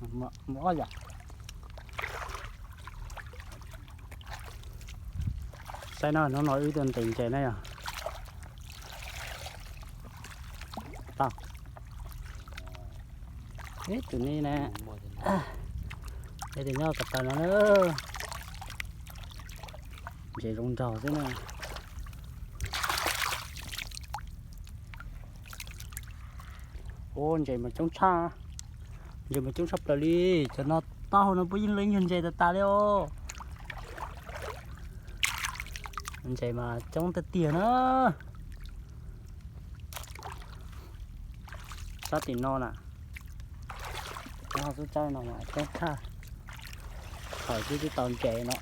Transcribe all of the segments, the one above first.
Mus ob yam. Saib no, hnub no wb tuaj ntes ntses na yog. Tau. Ib tus ni na. Ib tus nyob ko taw no na. Ntses zoo nraug xwb na. Ua ntses mas coob tshaj, ntses mas coob tshaj plaws li. Cov no taub hau no puab yeej leej yug ntses tas tas li os. Ntses mas coob tiag tiag na. Sab tim no na, nyob xub tsaib no mas coob tshaj, thaum xub twb tau ntses no.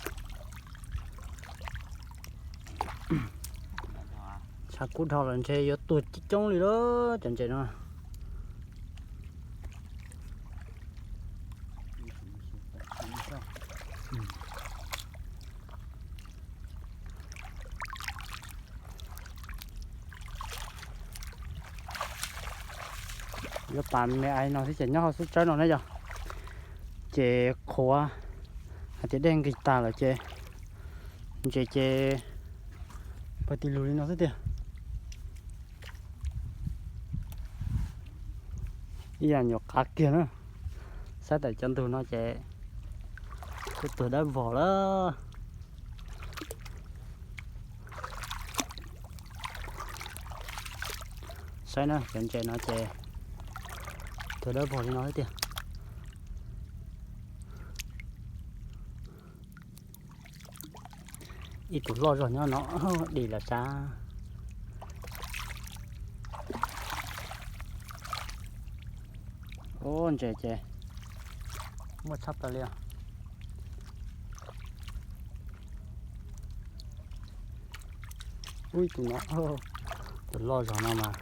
Tshav kub dhau los ntshe yuav tuag coob coob li lawm cov ntses no. Yuav pas me ais no thiab ces nyob hauv xub tsawb no na yog, ces qhuav hais tias dej nqis tag lawm ces ntses ces pawg ti lug li no xwb tiag. Ib yam nyuam qab kiag na. Saib tawm cov ntug no ces kuj tuag dawb vog lawm. Saib na, cov ntses no ces tuag dawb vog li no xwb tiag. Ib tus loj zog nyob no, dim los sav. Ub, ntses ces muaj tshaj plaws li os. Ub, ib tus no, tus loj zog no mas,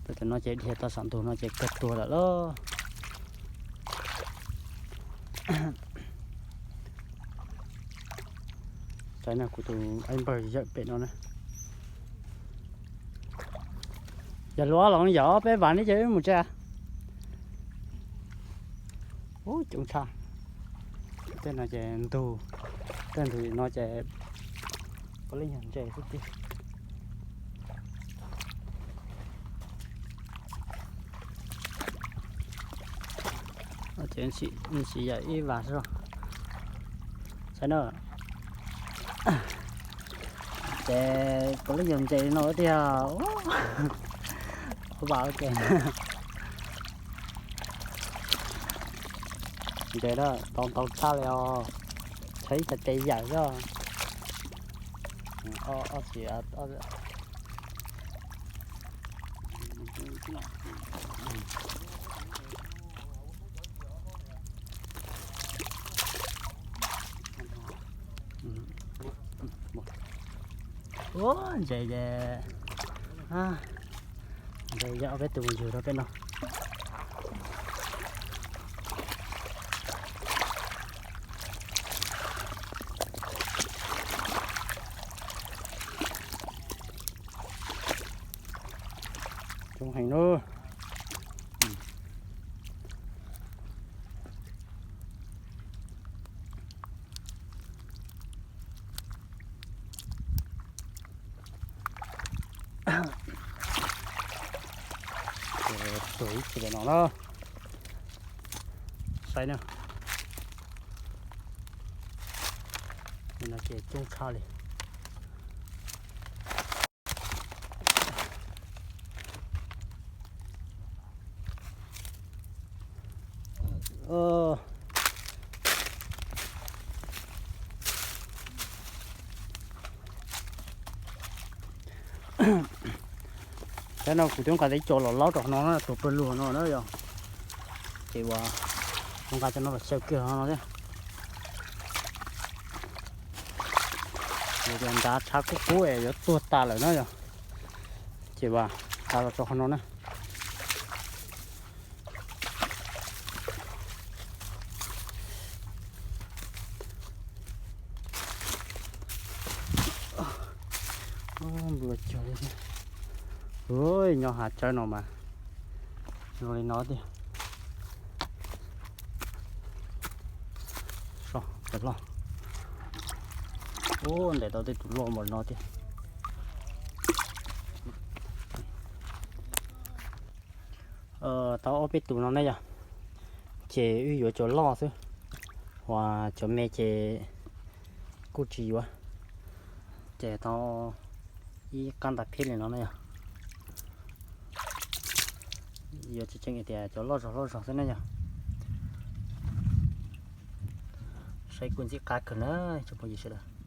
tus no ces dhia tau saum ntug no ces kawg tuag lawm lauj. Saib na, kuv tus npawg yawm pem no na. Yog luag los yog peb vam li ces mus tsev. Ub, coob tshaj. Tej no ces ntug, tej ntug no ces puav leej yog ntses xwb tiag. Ces ntsis yam ib vas xwb. Saib na, ces puav leej yog ntses no tiag. Ub, vas ua ke. Ntses na, ntau ntau tshaj li os. Tshaib ib txhais tes yawm xwb. Ub, ntses ces, ntses yog ob peb tus mus yug rau peb no. Coob heev na. Tuag ib txhia no na. Saib na. No ces coob tshaj li. Saib no kuv twb nqa teb cos los laub rau no na, tuag pawg lug no na yog. Ces uas kuv nqa cov no los xyaw kiag no thiab. Yog tias nrad tshav kub kub es yuav tuag tas lawm na yog. Ces uas nqa los rau qhov no na. Npua cuag li thiab. Ua, nyob hav tsawb no mas Zoo li no tiag. Cov loj. Ub, ntes tau tej tus loj npaum no tiag. Tau ob peb tus no ne yog, ces wb yuav cov loj xwb, uas cov me ces kuj tsis yuav. Ces tau ib qab ntais phiab li no ne yog, yuav tseem ceeb tias cov loj zog loj zog xwb ne yog. Saib kuj ntxim qab kawg na tsoom phooj ywg sawv daws.